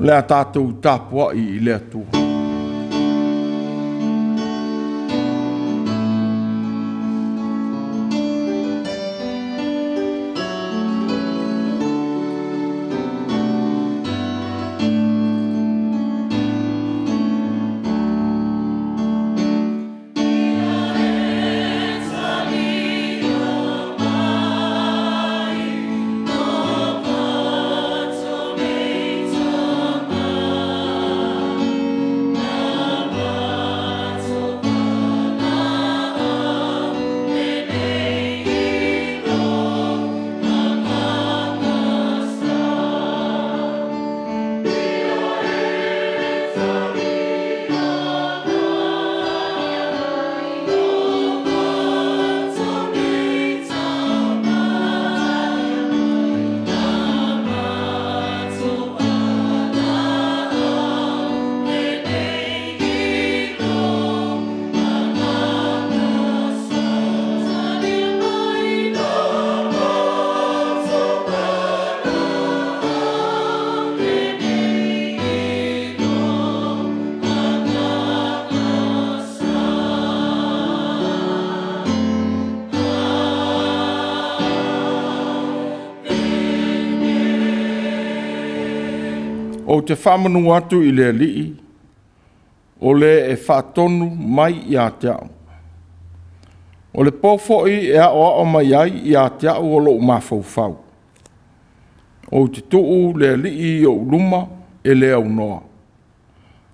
O le a tatou tapuai i le Atua. Ina e talia mai lo matou nei tama, Na matou valaau lenei i lou Agaga Sa. Ina e talia mai lo matou nei tama, Na matou valaau lenei i lou Agaga Sa. Talia mai lo matou valaau lenei i lou Agaga Sa. Ou te faamanu atu i le Alii, o le e faatonu mai ia te au. O le po foi e aoao mai ai ia te au o lou mafaufau. Ou te tuu le Alii i ou luma e le aunoa,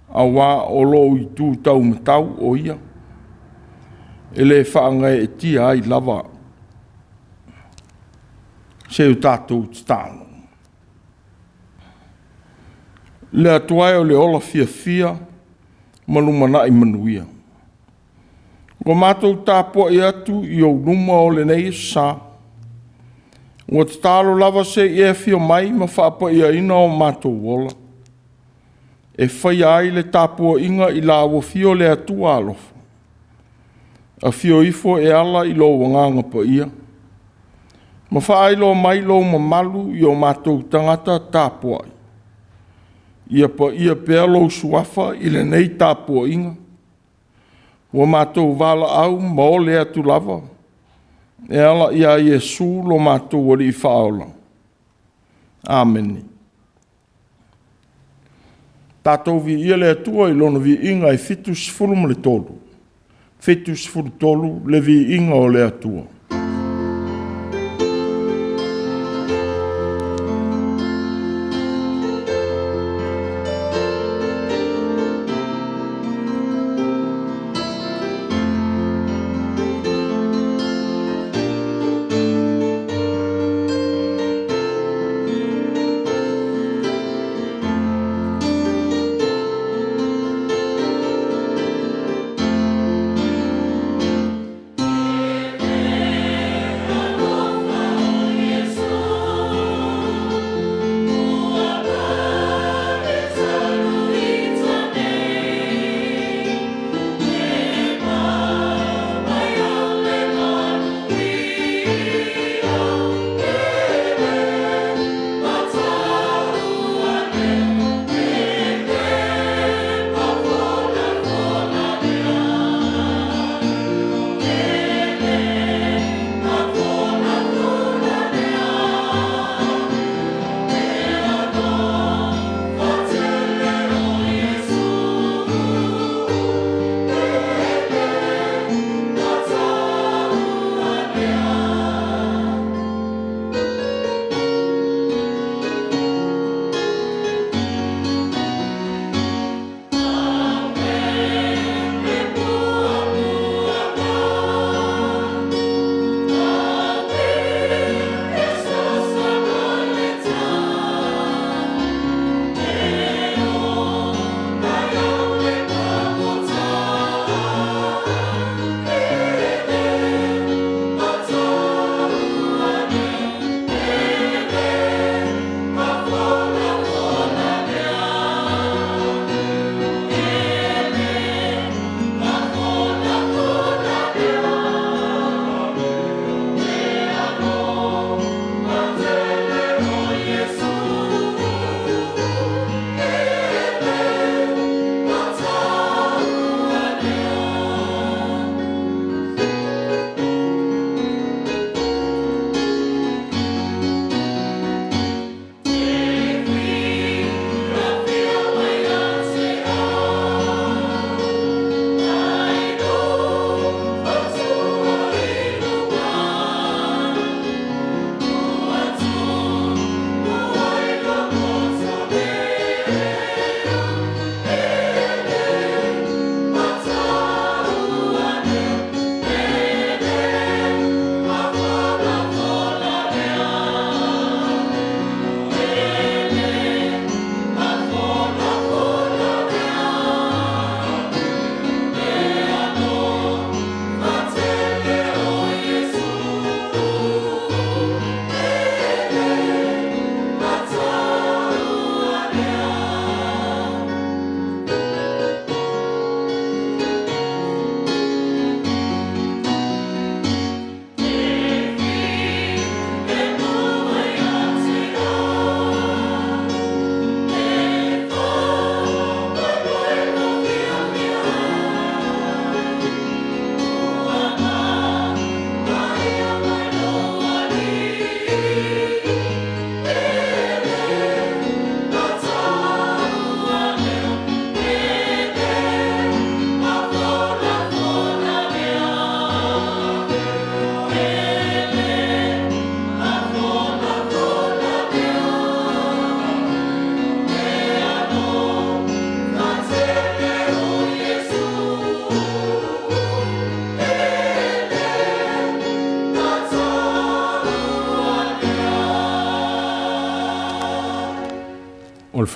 auā o lou itu taumatau o ia, e le faagaeetia ai lava. Se i o tatou tatalo. Le Atua e o le ola fiafia ma lumanai manuia, ua matou tapuai atu i ou luma o lenei aso sa, ua tatalo lava se i e afio mai ma faapaiaina o matou ola, e faia ai le tapuaiga i lau afio le Atua alofa. Afio ifo e ala i lou Agaga Paia ma faailoa mai lou mamalu i o matou tagata tapuai. Ia paia pea lou Suafa i lenei tapuaiga, ua matou valaau ma ole atu lava e ala ia Iesu lo matou Alii Faaola. Amene. Tatou viia le Atua i Lona viiga e 73, 73 le viiga o le Atua. E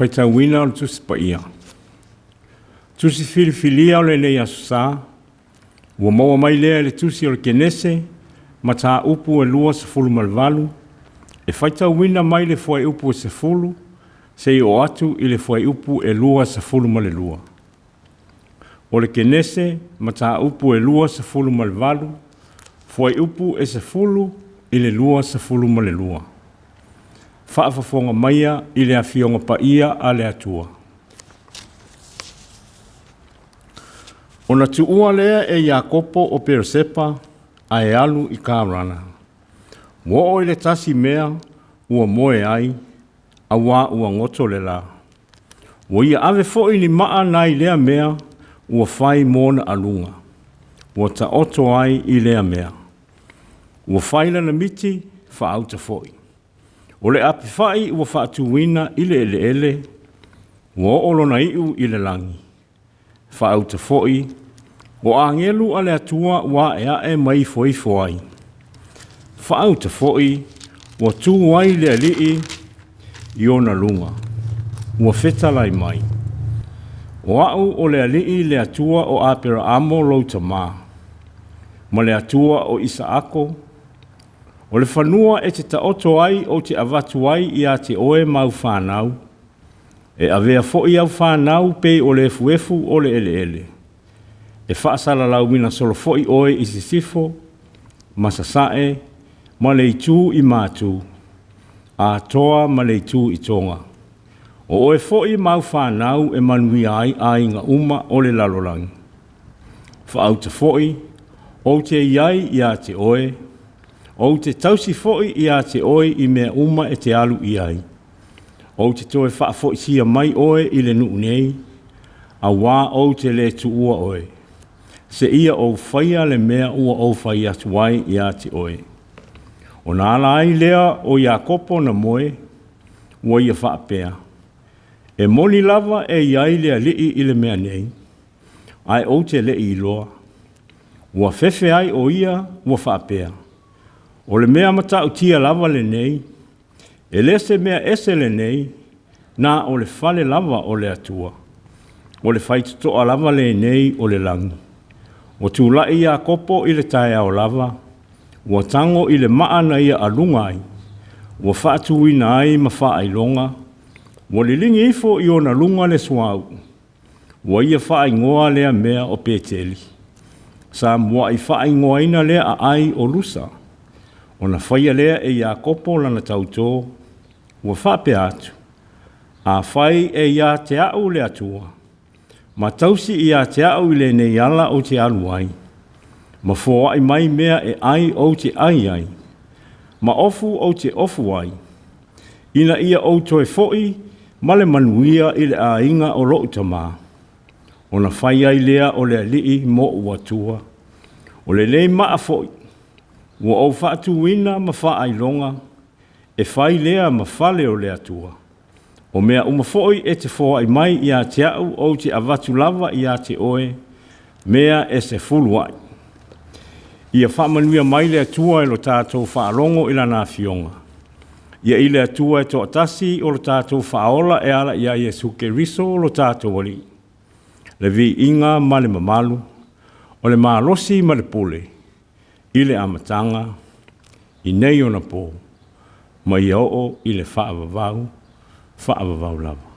Faitauina o le Tusi Paia. Tusi filifilia o lenei Aso Sa, ua maua mai lea i le Tusi o le Kenese, mataupu e 28, e faitauina mai le fuaiupu e 10 seia oo atu i le fuaiupu e 22. O le Kenese, mataupu e 28, fuaiupu e 10 i le 22. Faafofoga maia i le Afioga Paia a le Atua. Ona tuua lea e Iakopo o Peresepa ae alu i Karana. Ua oo i le tasi mea ua moe ai, auā ua goto le la. Ua ia ave foi ni maa nai lea mea ua fai mona aluga, ua taoto ai i lea mea. Ua fai lana miti faauta foi. O le apefai ua faatuina i le eleele, ua oo lona iu i le lagi. Faauta foi, o agelu a le Atua ua ae ae ma ifo ai. Faauta foi, ua tu ai le alii i ona luga, ua fetalai mai. O au o le alii le Atua o Aperaamo lou tamā, ma le Atua o Isaako, o le fanua e te taoto ai ou te avatu ai ia te oe mau whanau, e avea foi au whanau pei o le efuefu o le eleele, e faasalalauina solo foi oe i sisifo, ma sasae, ma le itu i matu, atoa ma le itu i toga. O oe foi mau whanau e manuia ai aiga uma o le lalolagi. Faauta foi, ou te iai ia te oe, ou te tausi foi ia te oe i mea uma e te alu i ai. Ou te toe faafoisia mai oe i le nuu nei, auā ou te le tuua oe. Seia ou faia le mea ua ou fai atu ai ia te oe. Ona ala ai lea o Iakopo na moe, ua ia faapea, e moni lava e iai le alii i le mea nei, ae ou te le iloa. Ua fefe ai o ia ua faapea, o le mea matautia lava lenei, e le se mea ese lenei, na o le fale lava o le Atua. O le faitotoa lava lenei o le lagi. Ua tulai Iakopo i le taeao lava, ua tago i le maa na ia aluga ai, ua faatuina ai ma faailoga, ua liligi ifo i ona luga le suauu, ua ia faaigoa lea mea o Peteli. Sa muai faaigoaina lea aai o Lusa. Ona faia lea e Iakopo lana tautō, ua faapea atu, afai e ia te au le Atua, ma tausi ia te au i lenei ala ou te alu ai, ma foai mai mea e ai ou te ai ai, ma ofu ou te ofu ai, ina ia ou toe foi ma le manuia i le aiga o lou tamā. Ona fai ai lea o le alii mo ou Atua. O lenei maa foi, ua ou faatuina ma faailoga, e fai lea ma fale o le Atua. O mea uma foi e te foai mai ia te au ou te avatu lava ia te oe, mea e 10 ai. Ia faamanuia mai le Atua i lo tatou faalogo i lana afioga. Ia i le Atua e toatasi o lo tatou faaola e ala ia Iesu Keriso lo tatou Alii. Le viiga ma le mamalu, o le malosi ma le pule, i le amataga, i nei ona pō, ma ia oo i le faavavau, faavavau lava.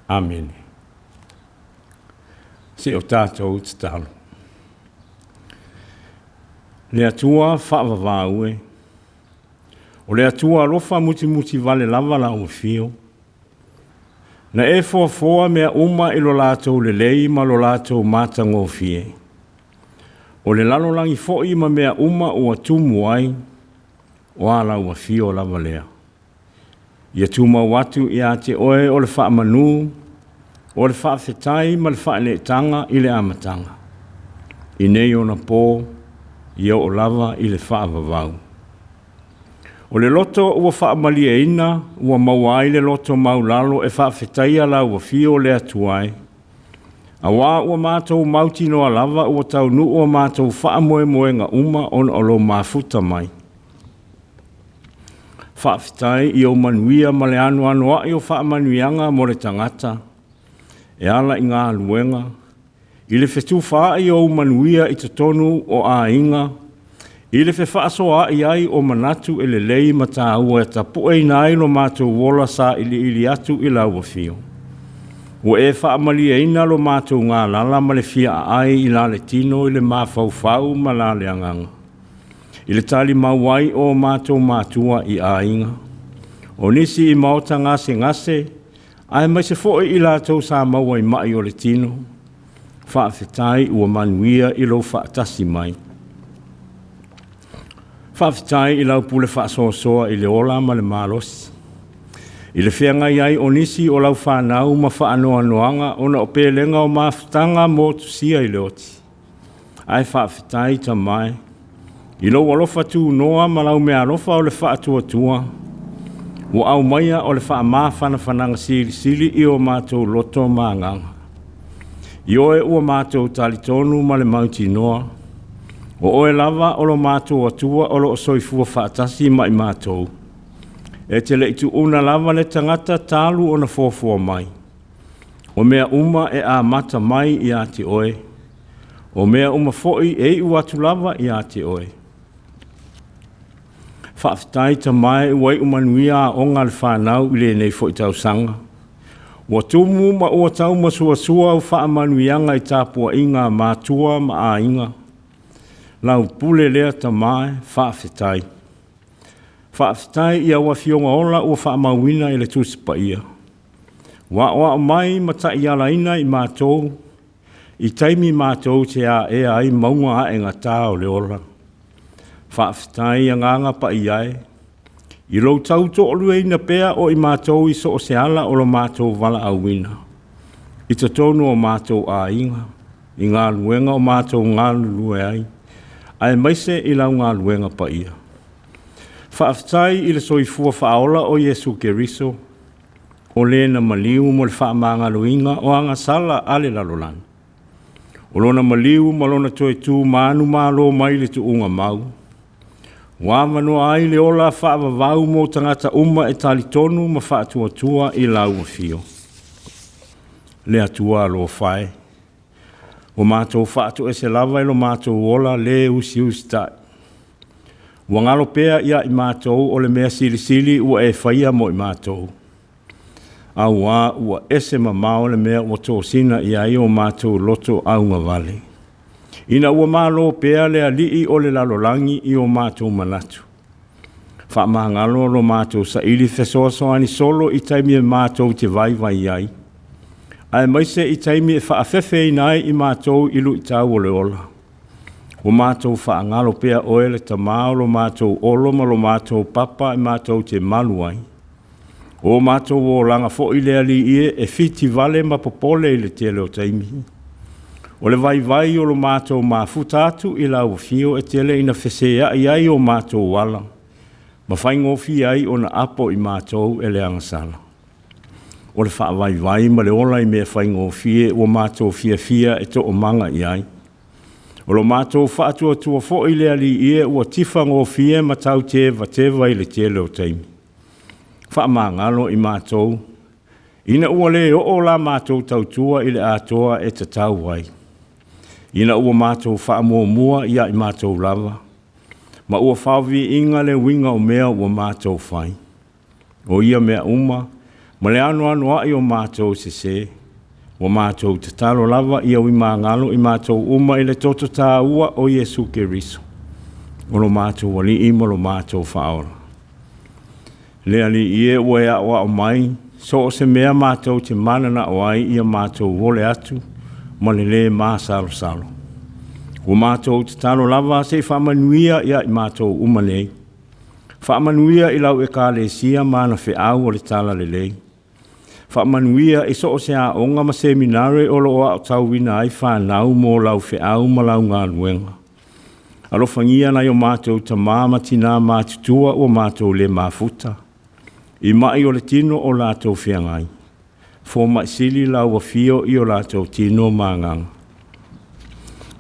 Amene. Se o tatou tatalo. Le Atua faavavau e, o le Atua alofa mutimuti vale lava lau afio, na e foafoa mea uma i lo latou lelei ma lo latou matagofie. O le lalolagi foi ma mea uma ua tumu ai, o a lau afio lava lea. Ia tumau atu ia te oe o le faamanu, o le faafetai ma le faaneetaga i le amataga. I nei ona pō, ia oo lava i le faavavau. O le loto ua faamalieina, ua maua ai le loto maulalo e faafetaia lau afio le Atua e. Auā ua matou mautinoa lava ua taunuu a matou faamoemoega uma ona o lou mafuta mai. Faafetai i ou manuia ma le anoanoai o faamanuiaga mo le tagata e ala i galuega, i le fetufaai o ou manuia i totonu o aiga, i le fefaasoaai ai o manatu e lelei ma taua e tapueina ai lo matou ola sailiili atu i lau afio. Ua e faamalieina lo matou galala ma le fia aai i la le tino i le mafaufau ma la le agaga, i le talimau ai o matou matua i aiga, o nisi i maota gasegase, aemaise foi i latou sa maua i mai o le tino. Faafetai ua manuia i lou faatasi mai. Faafetai i lau pule faasoasoa i le ola ma le malosi, i le feagai ai o nisi o lau fanau ma faanoanoaga ona o pelega o mafutaga motusia i le oti. Ae faafetai Tama e, i lou alofa tunoa ma lau meaalofa o le faatuatua, ua aumaia o le faamafanafanaga silisili i o matou loto ma agaga. I oe ua matou talitonu ma le mautinoa, o oe lava o lo matou Atua o lo o soifua faatasi ma i matou. E te le i tuuna lava le tagata talu ona foafoa mai. O mea uma e amata mai ia te oe, o mea uma foi e iu atu lava ia te oe. Faafetai Tama e ua iu manuia aoga a le fanau i lenei foi tausaga. Ua tumu ma ua taumasuasua au faamanuiaga i tapuaiga a matua ma aiga. Lau pule lea Tama e, faafetai. Faafetai i au Afioga ola ua faamauina i le Tusi Paia, ua aoao mai ma taialaina i matou i taimi matou te aea ai mauga aegata o le ola. Faafetai Agaga Paia e, i lou tautoaluaina pea o i matou i so o se ala o lo matou valaauina, i totonu o matou aiga, i galuega o matou galulue ai, aemaise i lau galuega paia. Faafetai i le soifua faaola o Iesu Keriso, o le na maliu mo le faamagaloina o agasala a le lalolagi. O lona maliu ma lona toe tu manumalo mai le tuuga mau, ua avanoa ai le ola faavavau mo tagata uma e talitonu ma faatuatua i lau afio. Le Atua alofa e, ua matou faatoese lava i lo matou ola le usiusitai. Ua galo pea ia i matou o le mea silisili ua e faia mo i matou, auā ua ese mamao le mea ua tosina i ai o matou loto augavale, ina ua malo pea le alii o le lalolagi i o matou manatu. Faamagalo lo matou saili fesoasoani solo i taimi e matou te vaivai ai, aemaise i taimi e faafefeina ai i matou i luitau o le ola. Ua matou faagalo pea oe le Tama o lo matou olo ma lo matou papa e matou te malu ai. O matou olaga foi le Alii e, e fitivale ma popole i le tele o taimi. O le vaivai o lo matou mafuta atu i lau afio e tele ina feseai ai o matou ala, ma faigofie ai ona apo i matou e le agasala. O le faavaivai ma le ola i mea faigofie ua matou fiafia e toomaga i ai. O lo matou faatuatua foi le Alii e ua tifagofie ma tautevateva i le tele o taimi. Faamagalo i matou, ina ua le oo la matou tautua i le atoa e tatau ai, ina ua matou faamuamua ia i matou lava, ma ua faoviiga le uiga o mea ua matou fai. O ia mea uma, ma le anoanoai o matou sese, ua matou tatalo lava ia uimagalo i matou uma i le toto taua o Iesu Keriso, o lo matou Alii ma lo matou Faaola. Le Alii e, ua e aoao mai, so o se mea matou te mananao ai ia matou ole atu ma le lē masalosalo. Ua matou tatalo lava se i faamanuia ia i matou uma nei. Faamanuia i lau Ekalesia ma ana feau o le talalelei. Faamanuia i so o se aoga ma seminare o lo o aotauina ai fanau mo lau feau ma lau galuega. Alofagia nai o matou tamā ma tinā matutua ua matou le mafuta, i mai o le tino o latou feagai. Foma'i sili lau afio i o latou tino ma agaga.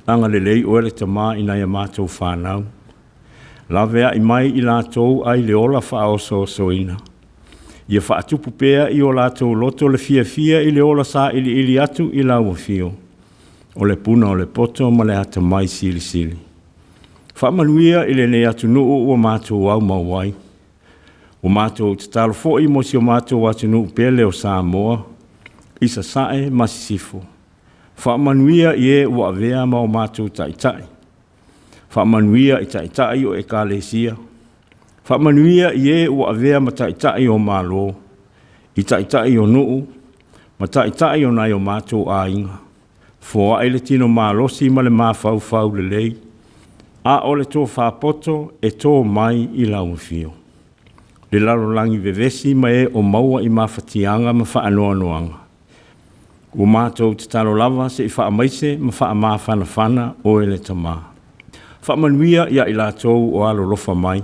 Agalelei oe le Tamā i nai a matou fanau. Laveai mai i latou ai le ola faaosoosoina. Ia faatupu pea i o latou loto le fiafia i le ola sailiili atu i lau afio, o le puna o le poto ma le atamai silisili. Faamanuia i lenei atunuu ua matou aumau ai. Ua matou tatalo foi mo si o matou atunuu pele o Samoa i Sasae ma Sisifo. Faamanuia i e ua avea ma o matou taitai. Faamanuia i taitai o Ekalesia. Faamanuia i e ua avea ma taitai o Malo, i taitai o nuu, ma taitai o nai o matou aiga. Foai le tino malosi ma le mafaufau lelei, a o le tofa poto e to mai i lau afio. Le lalolagi vevesi ma e o maua i mafatiaga ma faanoanoaga, ua matou tatalo lava se i faamaise ma faamafanafana oe le Tama. Faamanuia ia i latou o alolofa mai,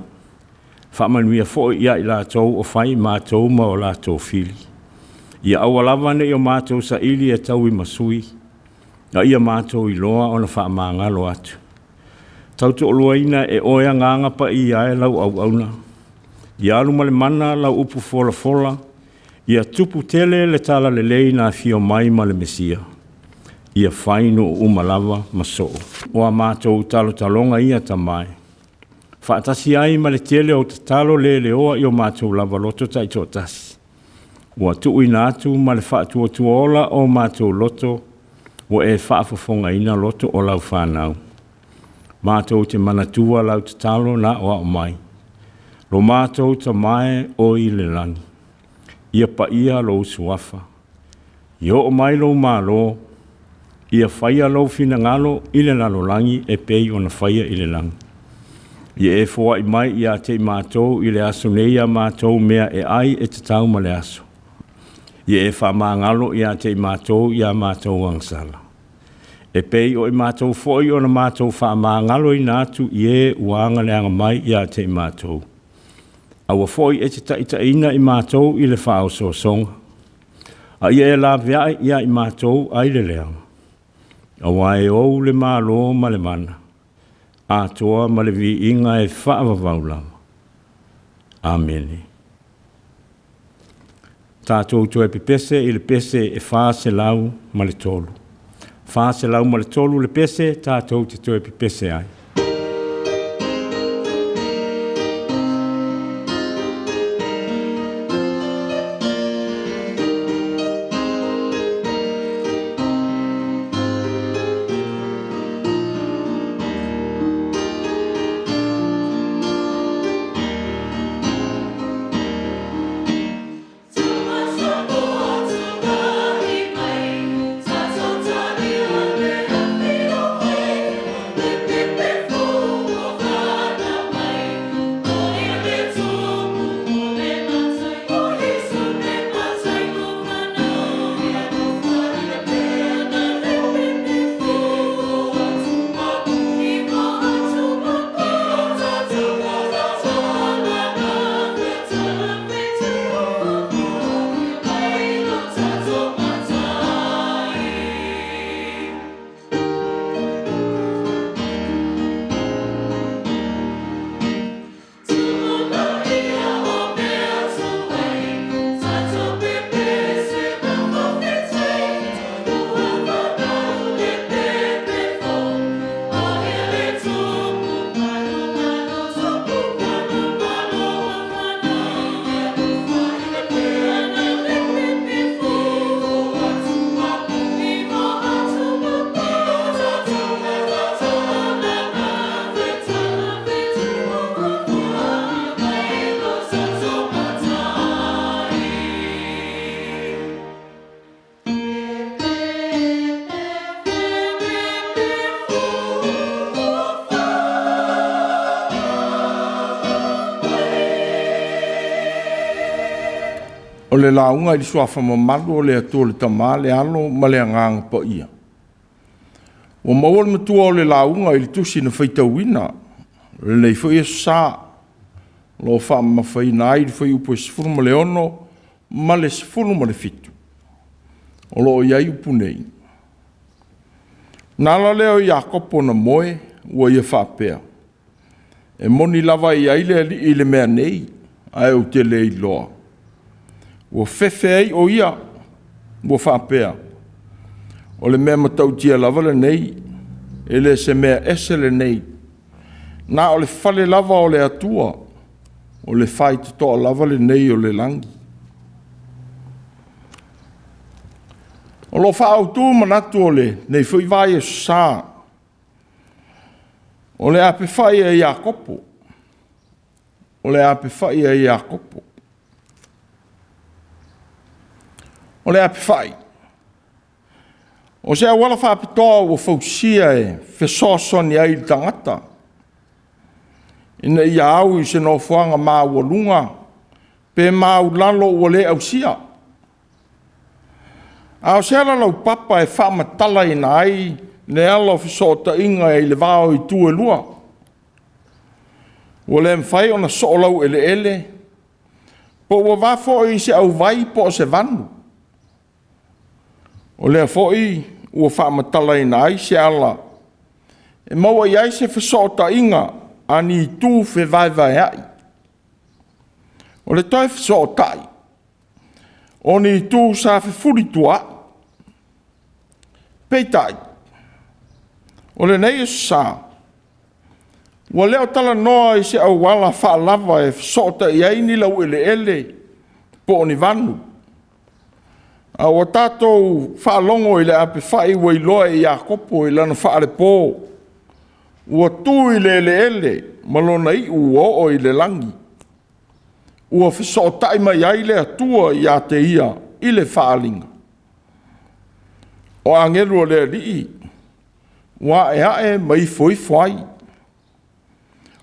faamanuia foi ia i latou o fai matou ma o latou fili. Ia aua lava ne i o matou saili e tauimasui, a ia matou iloa ona faamagalo atu. Tautoaluaina e oe Agaga Paia e lau auauna, ia alu ma le mana lau upu folafola, ia tupu tele le talalelei na afio mai ma le Mesia, ia fai nuu uma lava ma soo. O a matou talotaloga ia Tama e, faatasi ai ma le tele o tatalo le leoa i o matou lava loto taitoatasi, ua tuuina atu ma le faatuatuaola o matou loto, ua e faafofogaina loto o lau fanau. Matou te manatua lau tatalo na aoao mai, lo matou Tama e o i le lagi, ia paia lou suafa, ia oo mai lou malo, ia faia lou finagalo i le lalolagi e pei ona faia i le lagi. Ia e foai mai ia te i matou i le aso nei a matou mea e ai e tatau ma le aso. Ia e faamagalo ia te i matou ia matou agasala, e pei o i matou foi ona matou faamagaloina atu i e ua agaleaga mai ia te i matou. Aua foi e te taitaiina i matou i le faaosoosoga, a ia e laveai ia i matou ai le leaga, aua e ou le malo ma le mana, atoa ma le viiga e faavavau lava. Amene. Tatou toe pepese i le pese e 403. 403 le pese tatou te toe pepese ai. O le lauga i le suafa mamalu o le Atua le Tama, le Alo ma le Agaga Paia. Ua maua le matua o le lauga i le tusi na faitauina, lenei foi Aso Sa, o lo o faamamafaina ai le fuaiupu e 16 ma le 17, o lo o i ai upu nei. Na ala lea o Iakopo na moe, ua ia faapea, E moni lava e i ai le Alii i le mea nei, ae ou te le iloa. Ua fefe ai o ia, ua faapea, o le mea matautia lava lenei, e le se mea ese lenei, na o le fale lava o le Atua, o le faitotoa lava lenei o le lagi. O lo o faaautu manatu o lenei foi vai aso Sa, o le a pefai e Iakopo, o le a pefai e Iakopo. O le apefai, o se auala faapitoa ua fausia e fesoasoani ai i le tagata ina ia au i se nofoaga maualuga pe maualalo ua le ausia. A o se ala laupapa e faamatalaina ai le ala o fesootaiga i le va o itu e lua, ua le mafai ona soo laueleele po ua va foi i se auvai po o se vanu. O lea foi ua faamatalaina ai se ala e maua i ai se fesootaiga a ni itu fevaevaeai. O le toe fesootai o ni itu sa fefulituaai. Peitai, o lenei Aso Sa, ua le o talanoa i se auala faalava e fesootai ai ni laueleele po o ni vanu, a ua tatou faalogo i le apefai ua iloa e Iakopo i lana faalepo, ua tu i le eleele ma lona iu ua oo i le lagi, ua fesootai mai ai le Atua ia te ia i le faaaliga. O agelu o le Alii ua aeae ma ifoifo ai.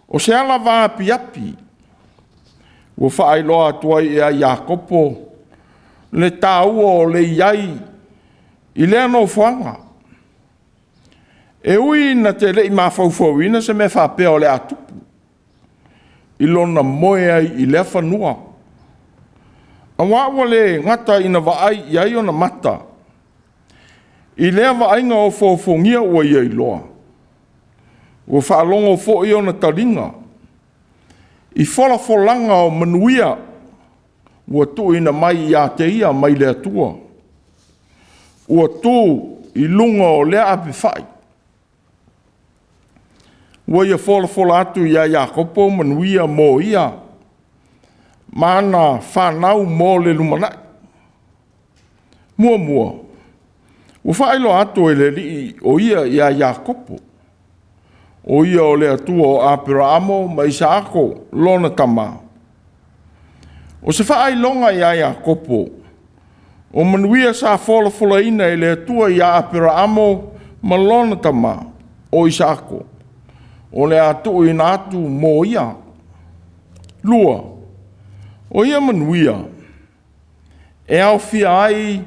O se ala vaapiapi ua faailoa atu ai ia Iakopo le taua o le i ai i lea nofoaga. E ui ina te le i mafaufauina se mea faapea o le a tupu i lona moe ai i lea fanua, aua ua le gata ina vaai i ai ona mata i lea vaaiga ofoofogia ua ia iloa, ua faalogo foi ona taliga i folafolaga o manuia ua tuuina mai ia te ia mai le Atua, ua tu i luga o lea apefai. Ua ia folafola atu ia Iakopo manuia mo ia ma ana fanau mo le lumanai. Muamua, ua faailoa atu e le Alii o ia ia Iakopo, o ia o le Atua o Aperamo ma Isaako lona tama. O se faailoga ia Iakopo o manuia sa folafolaina e le Atua ia Aperamo ma lona tama o Isaako, o le a tuuina atu mo ia. Lua, o ia manuia e aofia ai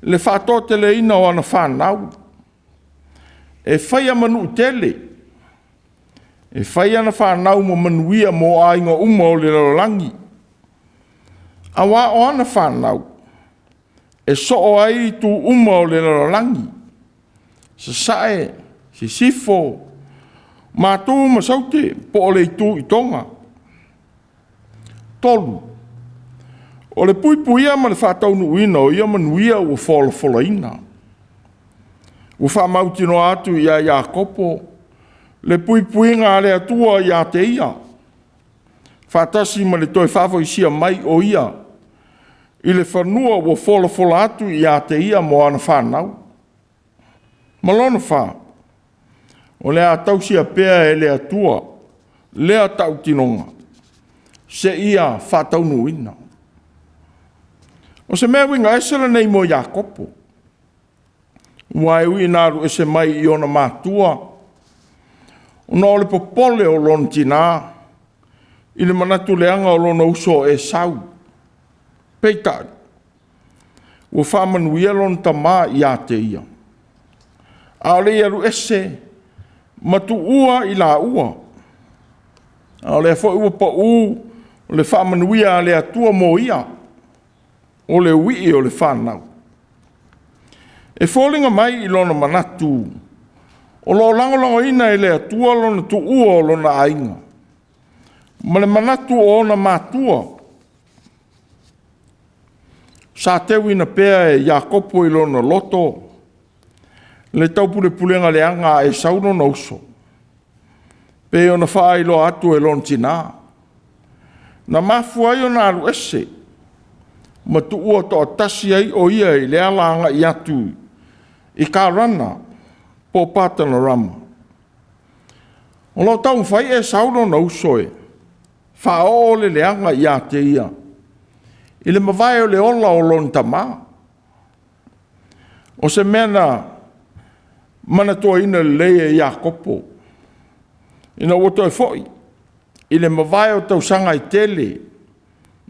le faatoateleina o ana fanau, e faia ma nuu tele, e fai ana fanau ma manuia mo aiga uma o le lalolagi, aua o ana fanau e soo ai itu uma o le lalolagi, sasae, sisifo, matu ma saute po o le itu i Toga. 3, o le puipuia ma le faataunuuina o ia manuia ua folafolaina. Ua faamautinoa atu ia Iakopo le puipuiga a le Atua ia te ia, faatasi ma le toe faafoisia mai o ia i le fanua ua folafola atu ia te ia mo ana fanau. Ma lona fa, o le a tausia pea e le Atua lea tautinoga seia faataunuuina. O se mea uiga ese lenei mo Iakopo, aua e ui ina alu ese mai i ona matua ona o le popole o lona tina i le manatu leaga o lona uso o Esau, peitai, ua faamanuia lona tama ia te ia, a o le i alu ese ma tuua i laua. A o lea foi ua pau le faamanuia a le Atua mo ia, o le wii o le fanau. E foliga mai i lona manatu o lo o lagolagoina e le Atua lona tuua o lona aiga. ma le manatu o ona matua sa teuina pea e Iakopo i lona loto le taupulepulega leaga a Esau lona uso, pei ona faailoa atu e lona tina. Na mafua ai ona alu ese ma tuua toatasi ai o ia i le ala agai atu i Karana po o Patanarama. O lo o taumafai Esau lona uso e faaoo le leaga ia te ia i le mavae o le ola o lona tama. O se mea na manatuaina lelei e Iakopo ina ua toe foi i le mavae o tausaga e tele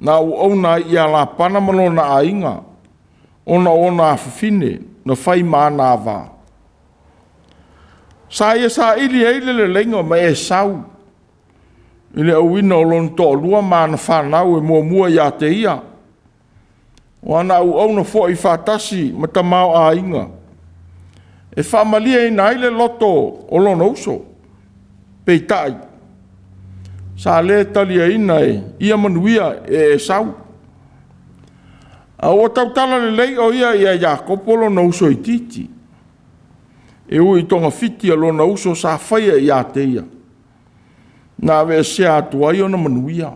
na auauna ai ia Lapana ma lona aiga, ona o ona afafine na fai ma ana ava. Sa ia saili ai le leleiga ma Esau i le auina o lona toalua ma ana fanau e muamua ia te ia, o ana auauna foi faatasi ma tamaoaiga, e faamalieina ai le loto o lona uso. Peitai, sa le taliaina ia manuia e Esau, a ua tautala lelei o ia ia Iakopo lona uso itiiti, e ui i togafiti a lona uso sa faia ia te ia, na aveesea atu ai ona manuia.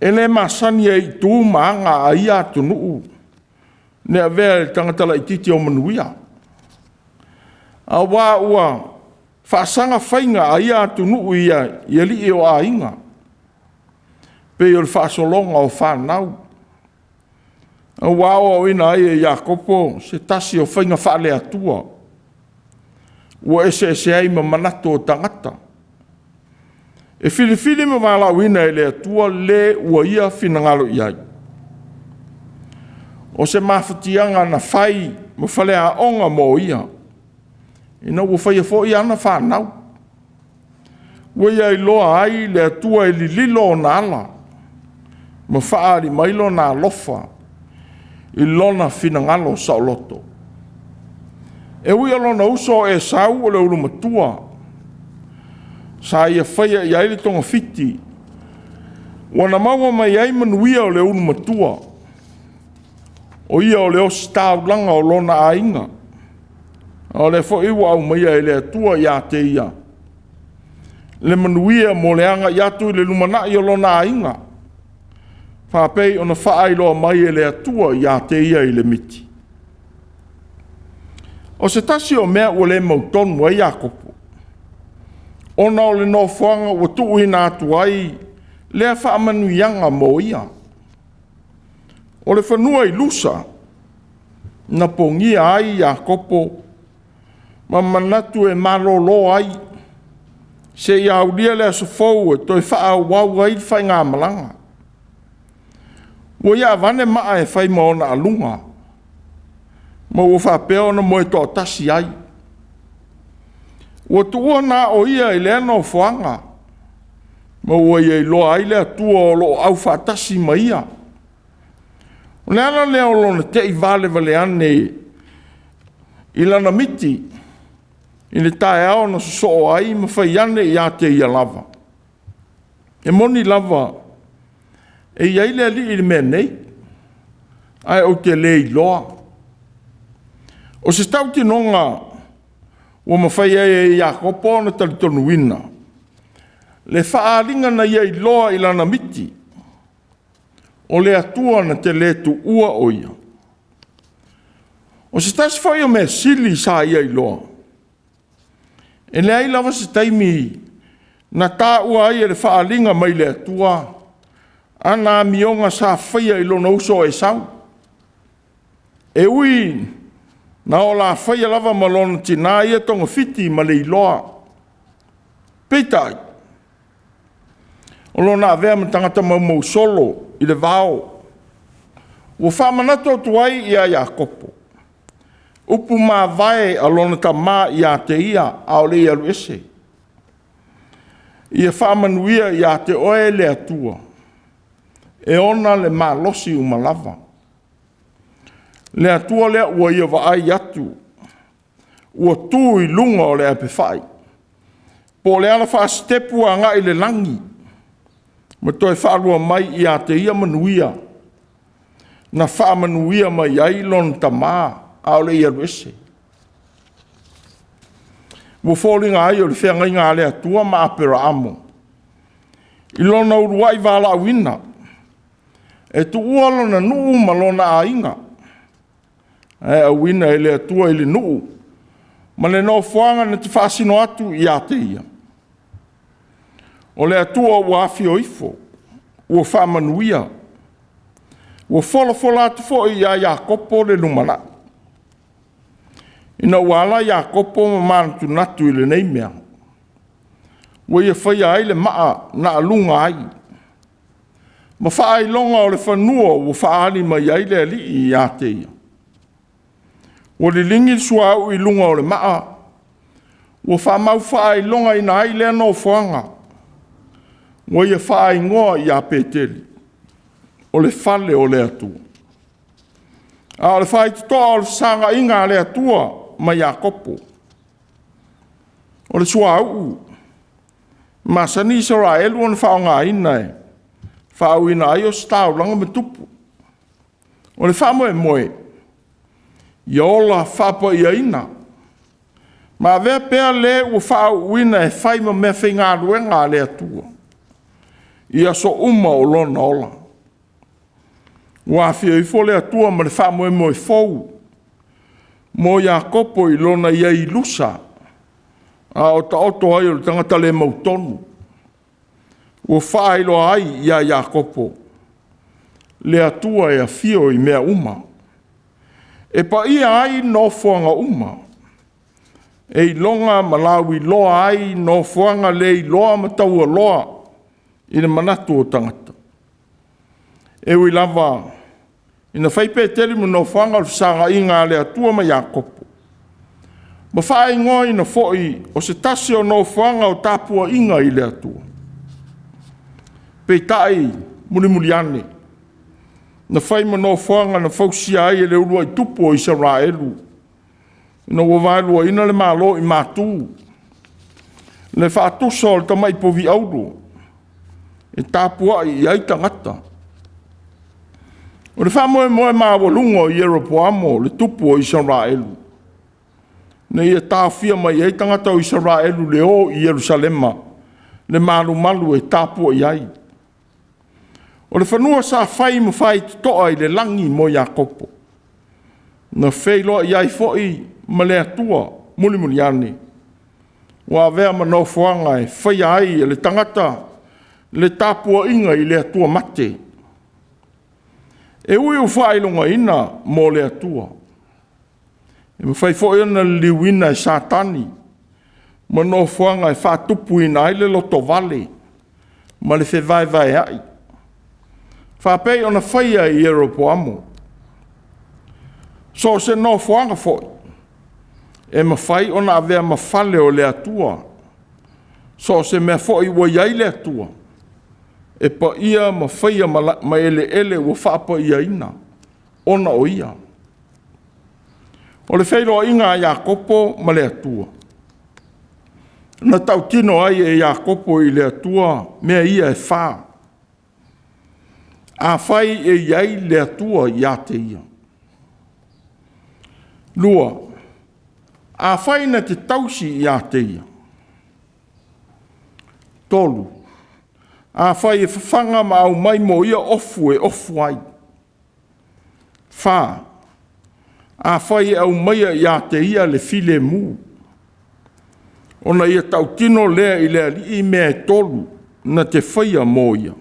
E le masani ai i tu ma aga a ia atunuu le avea e le tagata laitiiti o manuia, aua ua faasaga faiga a ia atunuu i alii o aiga, pei o le faasologa o fanau, ua aoaoina ai e Iakopo se tasi o faiga faale-Atua ua eseese ai ma manatu o tagata. E filifili ma valaauina e le Atua le ua Ia finagalo i ai. O se mafatiaga na fai ma faleaoga mo ia, ina ua faia foi ana fanau, ua ia iloa ai le Atua e lililo ona ala ma faaali mai Lona alofa i lona finagalo saoloto. E ui o lona uso o Esau o le ulu matua, sa ia faia i ai le togafiti, ua na maua mai ai manuia o le ulu matua, o ia o le ositaulaga o lona aiga, a o lea foi ua aumaia e le Atua ia te ia le manuia mo le agai atu i le lumanai o lona aiga, faapei ona faailoa mai e le Atua ia te ia i le miti. O se tasi o mea ua le mautonu ai Iakopo, ona o le nofoaga ua tuuina atu ai lea faamanuiaga mo ia. O le fanua i Lusa, na pogia ai Iakopo ma manatu e malolo ai seia aulia le aso fou e toe faaauau ai le faigamalaga. Ua ia avane maa e fai ma ona aluga, ma ua faapea ona moe toatasi ai. Ua tuua na o ia i lea nofoaga, ma ua ia iloa ai le Atua o lo o aufaatasi ma ia. O le ala lea o lona te i valevale ane i lana miti i le taeao na sosoo ai ma fai ane ia te ia lava, “E moni lava e i ai le Alii i le mea nei, ae ou te le iloa.” O se tautinoga ua mafai ai e Iakopo ona talitonuina le faaaliga na ia iloa i lana miti, o le Atua na te le tuua o ia. O se tasi foi o mea sili sa ia iloa, e leai lava se taimi na taua ai e le faaaliga mai le Atua ana amioga sa faia i lona uso o Esau, e ui na ola faia lava ma lona tina ia togafiti ma le iloa. Peitai, o lona avea ma tagata maumausolo i le vao, ua faamanatu atu ai ia Iakopo upu mavae a lona tama ia te ia a o le i alu ese: “Ia faamanuia ia te oe le Atua e ona le malosi uma lava, le Atua lea ua ia vaai atu ua tu i luga o le apefai. Po o le ala faasitepu agai i le lagi, ma toe faalua mai ia te ia manuia, na faamanuia mai ai lona tama a o le i alu ese. Ua foliga ai o le feagaiga a le Atua ma Aperaamo i lona uluai valaauina, e tuua lona nuu ma lona aiga, ae auina e le Atua i le nuu ma le nofoaga na te faasino atu ia te ia. O le Atua ua afio ifo, ua faamanuia, ua folafola atu foi ia Iakopo le lumanai. Ina ua ala Iakopo ma manatunatu i lenei mea, ua ia faia ai le maa na aluga ai, ma faailoga o le fanua ua faaali mai ai le Alii ia te ia. Ua liligi le suauu i luga o le maa, ua faamau faailogaina ai lea nofoaga, ua ia faaigoa ia Peteli, o le fale o le Atua. A o le faitotoa o le fesaogaiga a le Atua ma Iakopo. O le suauu e masani Isaraelu ona faaaogaina e faauuina ai ositaulaga ma tupu. O le faamoemoe, ia ola faapaiaina ma avea pea le ua faauuina e fai ma meafaigaluega a le Atua i aso uma o lona ola. Ua afio ifo le Atua ma le faamoemoe fou mo Iakopo i lona i ai i Lusa, a o taoto ai o le tagata le mautonu, ua faailoa ai ia Iakopo le Atua e afio i mea uma, e paia ai nofoaga uma, e iloga ma lauiloa ai nofoaga le iloa ma taualoa i le manatu o tagata. E ui lava ina fai Peteli ma nofoaga o le fesaogaiga a le Atua ma Iakopo, ma faaigoaina foi o se tasi o nofoaga o tapuaiga i le Atua, peitai mulimuli ane, na fai ma nofoaga na fausia ai e le uluai tupu o Isaraelu, ina ua vaeluaina le Malo i Matu, le faatusa o le tamai povi auro e tapuai i ai tagata. O le faamoemoe maualuga o Ieropoamo le tupu o Isaraelu, ina ia taofia mai ai tagata o Isaraelu i le o i Yerusalema le malumalu e tapuai ai. O le fanua sa fai ma faitotoa i le lagi mo Iakopo, na feiloai ai foi ma le Atua mulimuli ane, ua avea ma nofoaga e faia ai e le tagata le tapuaiga i le Atua mate. E ui ua faailogaina mo le Atua, e mafai foi ona liliuina e Satani ma nofoaga e faatupuina ai le lotovale ma le fevaevaeai, faapei ona faia e Ieropoamo. So o se nofoaga foi, e mafai ona avea ma fale o le Atua. So o se mea foi ua i ai le Atua, e paia ma faia ma eleele ua faapaiaina ona o Ia. O le feiloaiga a Iakopo ma le Atua, na tautino ai e Iakopo i le Atua mea ia e fa. Afai e i ai le Atua ia te ia. Lua, afai na te tausi ia te ia. Tolu, afai e fafaga ma aumai mo ia ofu e ofu ai. Fa, afai e aumaia ia te ia le filemu, ona ia tautino lea i le Alii mea e tolu na te faia mo ia.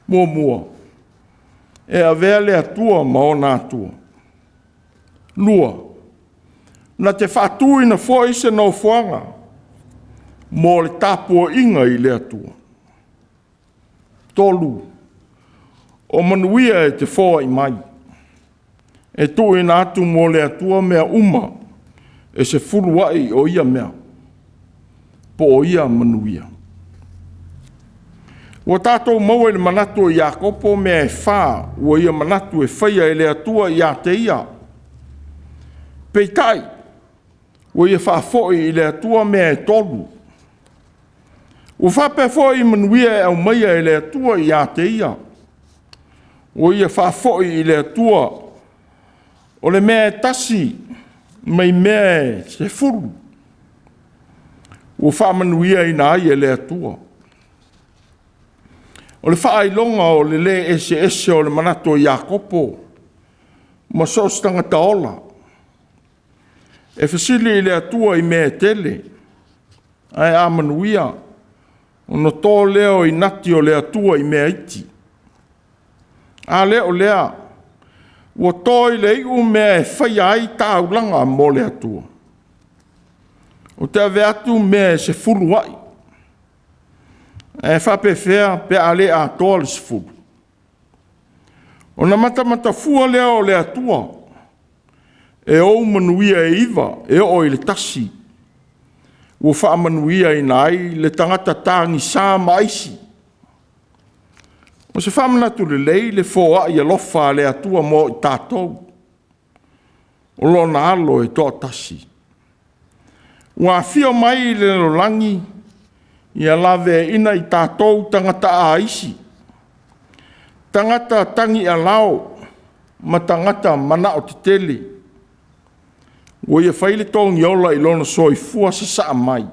Muamua, e avea le Atua ma ona Atua. Lua, na te faatuina foi se nofoaga mo le tapuaiga i le Atua. Tolu, o manuia e te foai mai, e tuuina atu mo le Atua mea uma e sefuluai o ia mea, po o ia manuia. Ua tatou maua i le manatu o Iakopo mea e fa ua ia manatu e faia e le Atua ia te ia. Peitai, ua ia faafoi i le Atua mea e tolu. Ua faapea foi manuia e aumaia e le Atua ia te ia, ua ia faafoi i le Atua o le mea e tasi mai mea e 10 ua faamanuiaina ai e le Atua. O le faailoga o le le eseese o le manatu o Iakopo ma so o se tagata ola, e fesili i le Atua i mea e tele, ae a manuia, ona to lea o inati o le Atua i mea iti. A le o lea, ua to i le iu mea e faia ai taulaga mo le Atua? Ou te ave atu mea e 10 ai, ae faapefea pe a le atoa le 10? Ona matamata fua lea o le Atua e ou manuia e 9 e oo i le 1 ua faamanuiaina ai le tagata tagisa ma aisi. O se faamanatu lelei le foai alofa a le Atua mo i tatou, o lona alo e toatasi. Ua afio mai i le lalolagi ia laveaina i tatou tagata aisi, tagata tagialao ma tagata manao tetele. Ua ia fai le togiola i lona soifua sasaa mai,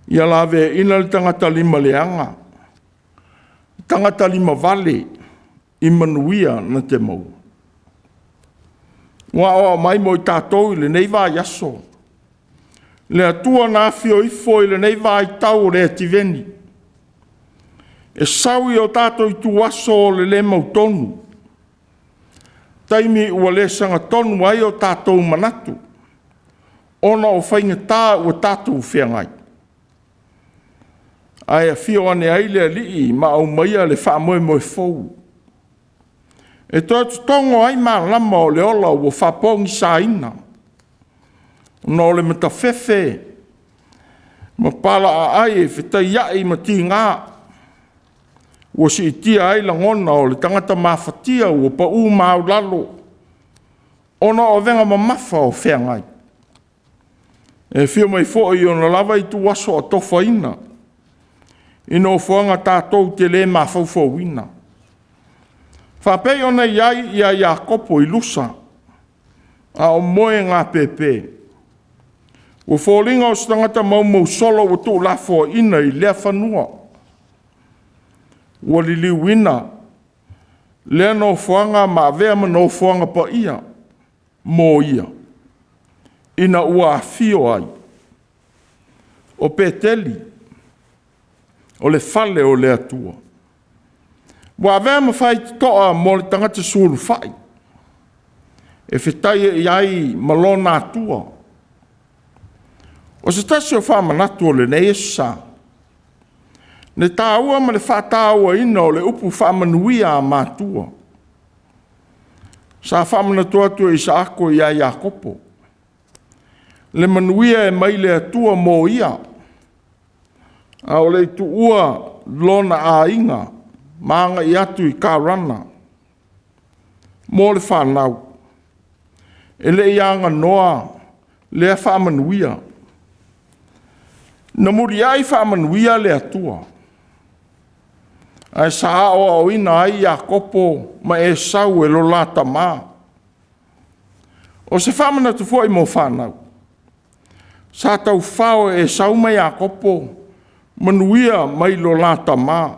ia laveaina le tagata lima leaga, tagata limavale i manuia na te maua. Ua aoao mai mo i tatou i lenei vaiaso, le Atua na afio ifo i lenei vaitau o le ativeni, e sau i o tatou ituaso o le le mautonu, taimi ua le sagatonu ai o tatou manatu, ona o faigata ua tatou feagai, ae afio ane ai le Alii ma aumaia le faamoemoe fou, e toe totogo ai malama o le ola ua faapogisaina, ona o le matafefe ma palaaai e fetaiai ma tiga, ua siitia ai lagona o le tagata mafatia ua pau maualalo ona o avega mamafa o feagai. E afio mai foi i ona lava ituaso atofaina, i nofoaga tatou te le mafaufauina, faapei ona i ai ia Iakopo i Lusa, a o moegapepe. Ua foliga o se tagata maumausolo ua tuulafoaiina i lea fanua, ua liliuina lea nofoaga ma avea ma nofoaga paia mo ia, ina ua afio ai. O Peteli, o le fale o le Atua. Ua avea ma faitotoa mo le tagata sulufai e fetaiai ai ma lona Atua. O se tasi o faamanatu o lenei Aso Sa, le taua ma le faatauaina o le upu faamanuia a matua. Sa faamanatu atu e Isaako ia Iakopo le manuia e mai le Atua mo ia, a o le i tuua lona aiga ma agai atu i Karana mo le fanau. E le i aganoa lea faamanuia. Na muliai faamanuia le Atua, ae sa aoaoina ai Iakopo ma Esau e lo la tama. O se faamanatu foi mo fanau, sa taufao e Esau ma Iakopo manuia mai lo la tama.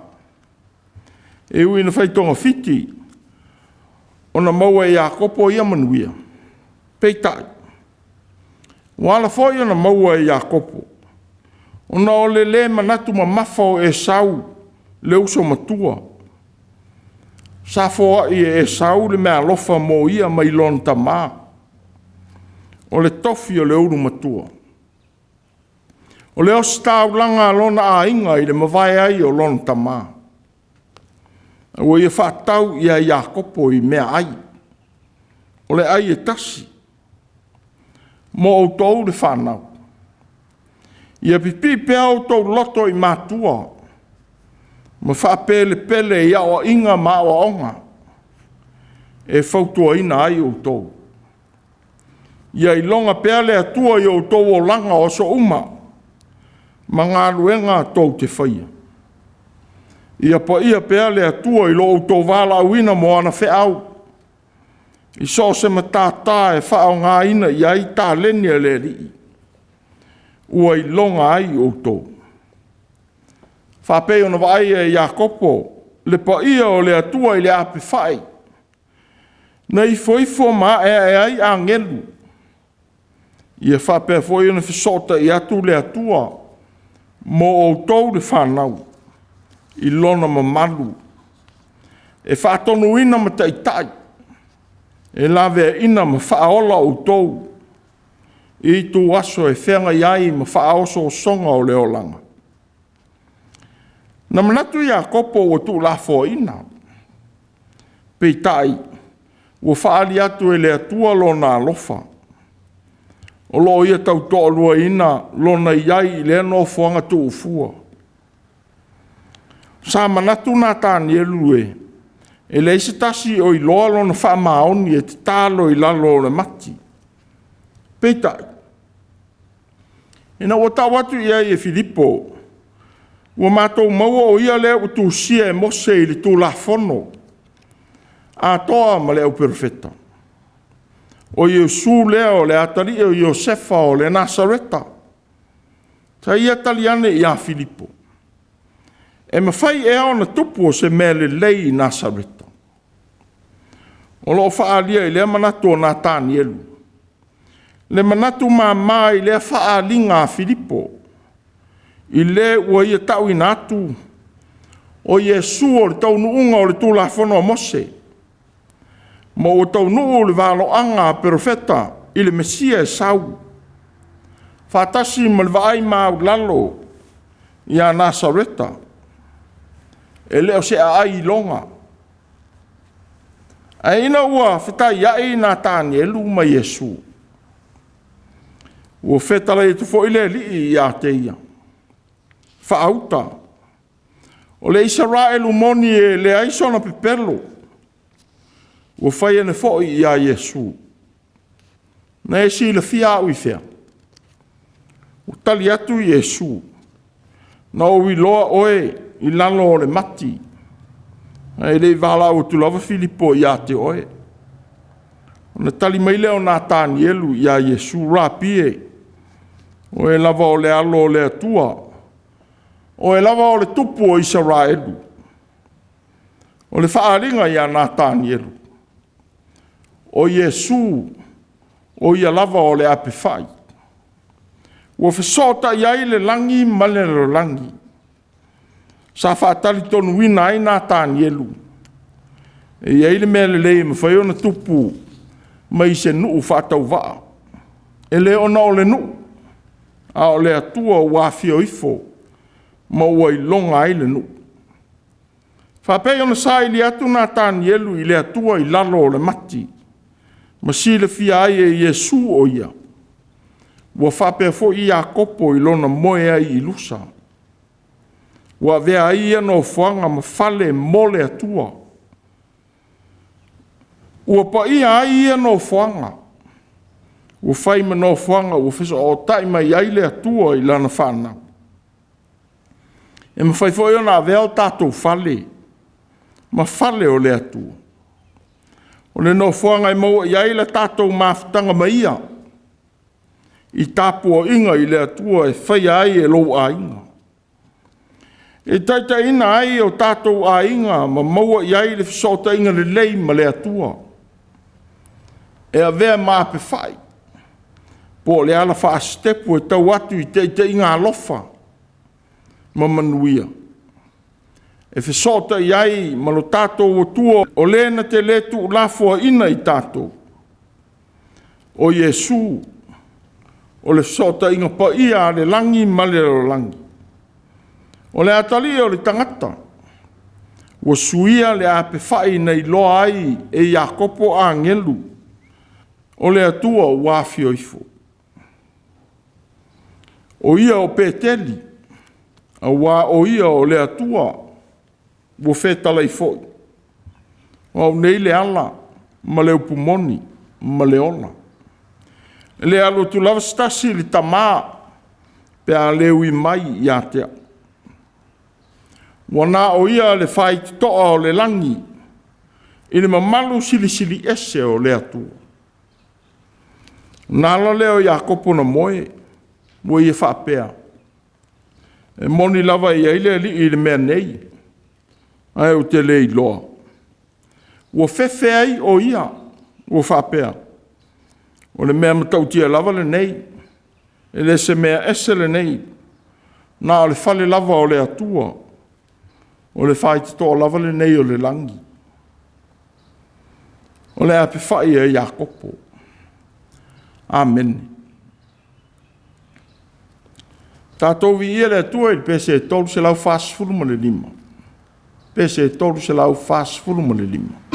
E ui ina fai togafiti, ona maua e Iakopo ia manuia, peitai, ua ala foi ona maua e Iakopo, ona o le le manatu mamafa o Esau le uso matua. Sa foai e Esau le meaalofa mo ia mai lona tama, o le tofi o le ulu matua. O le ositaulaga a lona aiga i le mavae ai o lona tama, ua ia faatatau ia Iakopo i meaai, o le ai e tasi. Mo outou le fanau, ia pipii pea outou loto i matua ma faapelepele i aoaiga ma aoaoga e fautuaina ai outou. Ia iloga pea le Atua i outou olaga o aso uma, ma galuega tou te faia. Ia paia pea le Atua i lo outou valaauina mo ana feau, i so o se matata e faaaogaina i ai taleni a le Alii, ua iloga ai outou. Faapei ona vaaia e Iakopo le paia o le Atua i le apefai na ifoifo ma aeae ai agelu, ia faapea foi ona fesootai atu le Atua mo outou le fanau i lona mamalu, e faatonuina ma taitai, e laveaina ma faaola outou i ituaso e feagai ai ma faaosoosoga o le olaga. Na manatu Iakopo ua tuulafoaiina, peitai ua faaali atu e le Atua Lona alofa. O lo o ia tautoaluaina lona i ai i lea nofoaga tuufua. Sa manatu Natanielu e leai se tasi o iloa lona faamaoni e tatalo i lalo o le mati. Peitai, ina ua tau atu i ai e Filipo, ua matou maua o ia lea ua tusia e Mose i le Tulafono atoa ma le Auperofeta, o Iesu lea o le atalii o Iosefa o le Nasareta. Sa ia tali ane ia Filipo, “E mafai ea ona tupu o se mea lelei i Nasareta?” O lo o faaalia i lea manatu o Natanielu le manatu mama i lea faaaliga a Filipo, i le ua ia tauina atu, o Iesu o le taunuuga o le Tulafono a Mose, ma ua taunuu le valoaga a Perofeta i le Mesia e sau, faatasi ma le vaai maualalo ia Nasareta. E le o se aai iloga. Ae ina ua fetaiai Natanielu ma Iesu, ua fetalai atu foi le Alii ia te ia, faauta, o le Isaraelu moni e leai sona pepelo. Ua fai ane foi ia Iesu, “Na e silafia au i fea?” Ua tali atu Iesu, “Na ou iloa oe i lalo o le mati, ae le i valaau atu lava Filipo ia te oe.” Ona tali mai lea o Natanielu ia Iesu, “Rapi e, o oe lava o le Alo o le Atua, o oe lava o le Tupu o Isaraelu.” O le faaaliga ia Natanielu, o Iesu o Ia lava o le apefai ua fesootai ai le lagi ma le lalolagi. Sa faatalitonuina ai Natanielu, e i ai le mea lelei e mafai ona tupu mai se nuu faatauvaa. E le ona o le nuu, a o le Atua ua afio ifo ma ua iloga ai le nuu. Faapei ona saili atu Natanielu i le Atua i lalo o le mati, ma silafia ai e Iesu o Ia, ua faapea foi Iakopo i lona moe ai i Lusa, ua avea ai ia nofoaga ma fale mo le Atua. Ua paia ai ia nofoaga, ua fai ma nofoaga ua fesootai mai ai le Atua i lana fanau. E mafai foi ona avea o tatou fale ma fale o le Atua. O le nofoaga e maua i ai le tatou mafutaga ma Ia, i tapuaiga i le Atua e faia ai e lou aiga. E taitaiina ai o tatou aiga ma maua i ai le fesootaiga lelei ma le Atua, e avea ma apefai po o le ala faasitepu e tau atu i taitaiga alofa ma manuia, e fesootai ai ma lo tatou Atua o le na te le tuulafoaiina i tatou. O Iesu o le fesootaiga paia a le lagi ma le lalolagi. O le atalii o le tagata ua suia le apefai na iloa ai e Iakopo agelu o le Atua ua afio ifo. O ia o Peteli, aua o Ia o le Atua ua fetalai foi. O au nei le ala ma le upu moni ma le ola. E le alu atu lava se tasi i le Tama pe a le ui mai ia te au. Ua na o ia le faitotoa o le lagi i le mamalu silisili ese o le Atua. Na ala lea o Iakopo na moe, ua ia faapea, e moni lava e i ai le Alii i le mea nei, ae ou te le iloa. Ua fefe ai o ia, ua faapea, o le mea matautia lava lenei, e le o se mea ese lenei, na o le fale lava o le Atua, o le faitotoa lava lenei o le lagi. O le apefai a Iakopo. Amene. Tatou viia le Atua i le pese 345, pese 345.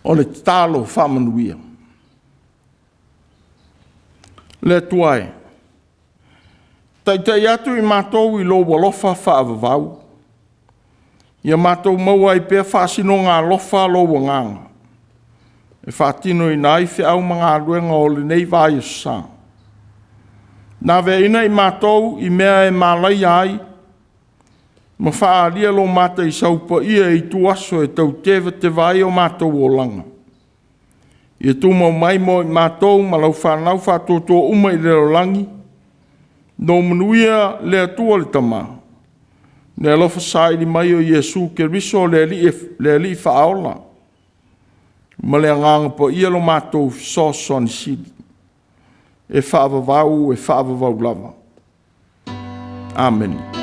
O le tatalo faamanuia. Le Atua e, taitai atu i matou i lou alofa faavavau, ia matou maua ai pea faasinoga alofa lou Agaga, e faatinoina ai feau ma galuega o lenei vaiaso sa. Na aveaina i matou i mea e malaia ai, ma faaalia lo mataisau paia i ituaso e tau tevateva ai o matou olaga. Ia tumau mai mo i matou ma lau fanau faatuatua uma i le lalolagi, No manuia le Atua le Tama, le alofa saili mai o Iesu Keriso le Alii, le Alii Faaola, ma le Agaga Paia lo matou fesoasoani sili, e faavavau e faavavau lava. Amene.